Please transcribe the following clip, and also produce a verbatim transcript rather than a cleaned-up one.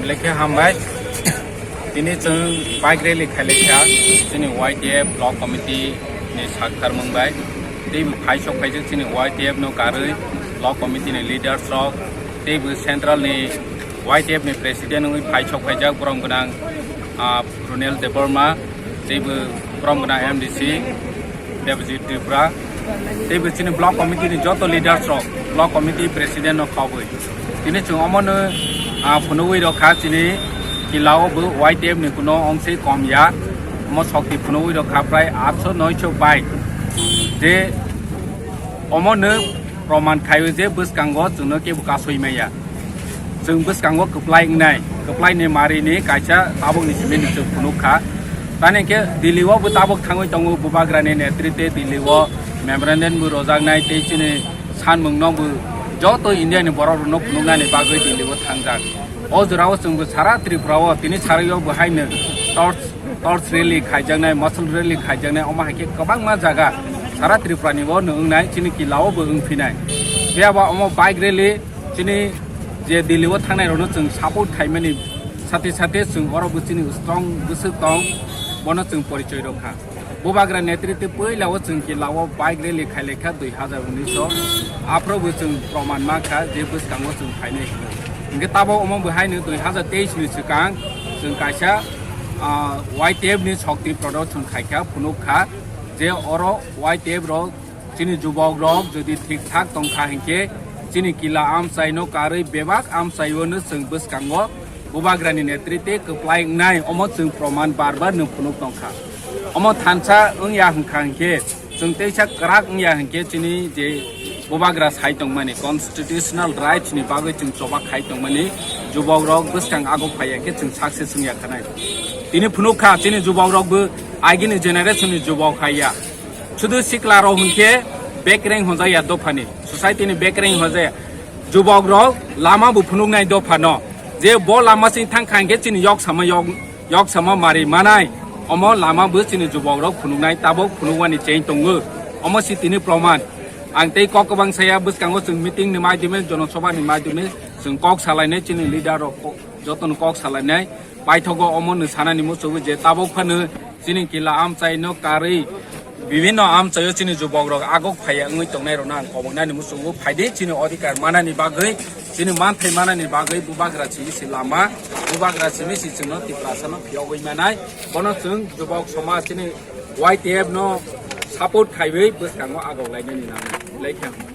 Lekhe hambai. Tini chwng bike rally khailekha chini Y T F block committee ni sakthar mungbai. Tei phai sok phaijak chini Y T F no karwi block committee ni leaders rok. Tei bo central ni Y T F ni president wngwi phai sok phaijak borom gwnang, ah, Runel Debbarma. Tei bo borom gwnang M D C. Debojit Tripura, tei bo chini block committee ni joto leaders rok, block committee president no khobwi. Tini chwng omono, ah, phunugwi rokha chini kila o bo Y T F ni kuno ongse kom ya. Omo sokti phunugwi rokha prai atso noiso bike. Je omono proman khaio je bwskango chwngno kebo kasui maya. Chwng bwskango kwplai wngnai, kwplai ni mari ni kaisa tabuk ni simi ni chwng phunuk kha. Tani khe Delhi o bo tabuk thangwi tongo, Bubagra ni netritwe Delhi o memorandum bo rojaknai tei chini sanmung no bo joto India ni borok rok no phunuknani bagwi Delhi o thangjak. O jora o chwng bo sara Tripura o tini sarwi o bo haino torch, torch rally khaijaknai, machal rally khaijaknai, omo hai khe kwbangma jaga sara Tripura ni bo no wngnai, chini kila o bo wngphinai. Phiya ba omo bike rally chini je Delhi o thangnai rok no chwng support khaimani sati sati chwng oro bo chini strong bwswk tong, bono chwng porichoi rok kha. Bubagra netritwe puila o chwng kila o bike rally khailekha dui hazar unis o. Aphuru bo chwng proman mankha je bwskango chwng phainai hwnwi. Hwnkhe tabuk omo bo haino dui hazar teis ni swkang chwng kaisa, ah, Y T F ni sokti production khaikha, phunuk kha je oro Y T F rok chini jubok rok jodi thik thak tongkha hinkhe chini kila amchai no karwi bebak amchai o no chwng bwskango Bubagra ni netritwe kwplai wngnai, omo chwng proman bar bar no phunuk tongkha. Omo thansa wngya hwnkha hinkhe, chwng teisa kwrak wngya hinkhe chini je Bubagra sai tongmani, constitutional rights ni bagwi chwng choba khai tongmani, jubok rok bwskang agok phaiya khe chwng success wngya khanai. Tini phunuk kha chini jubok rok bo agini generation ni jubok haiya. Sudu sikla rok hinkhe bekreng honjaya dophani, society ni bekreng honjaya. Jubok rok lama bo phunuknai dophano. Je bo lama sing thang kha hinkhe chini yok sama yok, yok sama mari manai. Omo lama bo chini jubok rok phunuknai, tabuk phunukmani cheng tongo. Omo si tini proman. Ang tei kok kwbang saya, bwskango chwng meeting ni maidumi, jonosobha ni maidumi chwng kok salainai, chini leader rok ko-, jotono kok salainai. Paithogo omo no sanani muchungo je tabuk phano chini kila amchai no karwi bibhinno amchaio chini jubok rok agok phaiya wngwi tongnai rokno ang kobongnani muchungo phaidi chini odhikar manani bagwi, chini manthai manani bagwi Bubagra simi si lama, Bubagra simi si chwngno Tiprasa no phiyogwi manai, bono chwng jubok somaj chini Y T F no support khaiwi bwskango agok lainani nangnai. Lekha.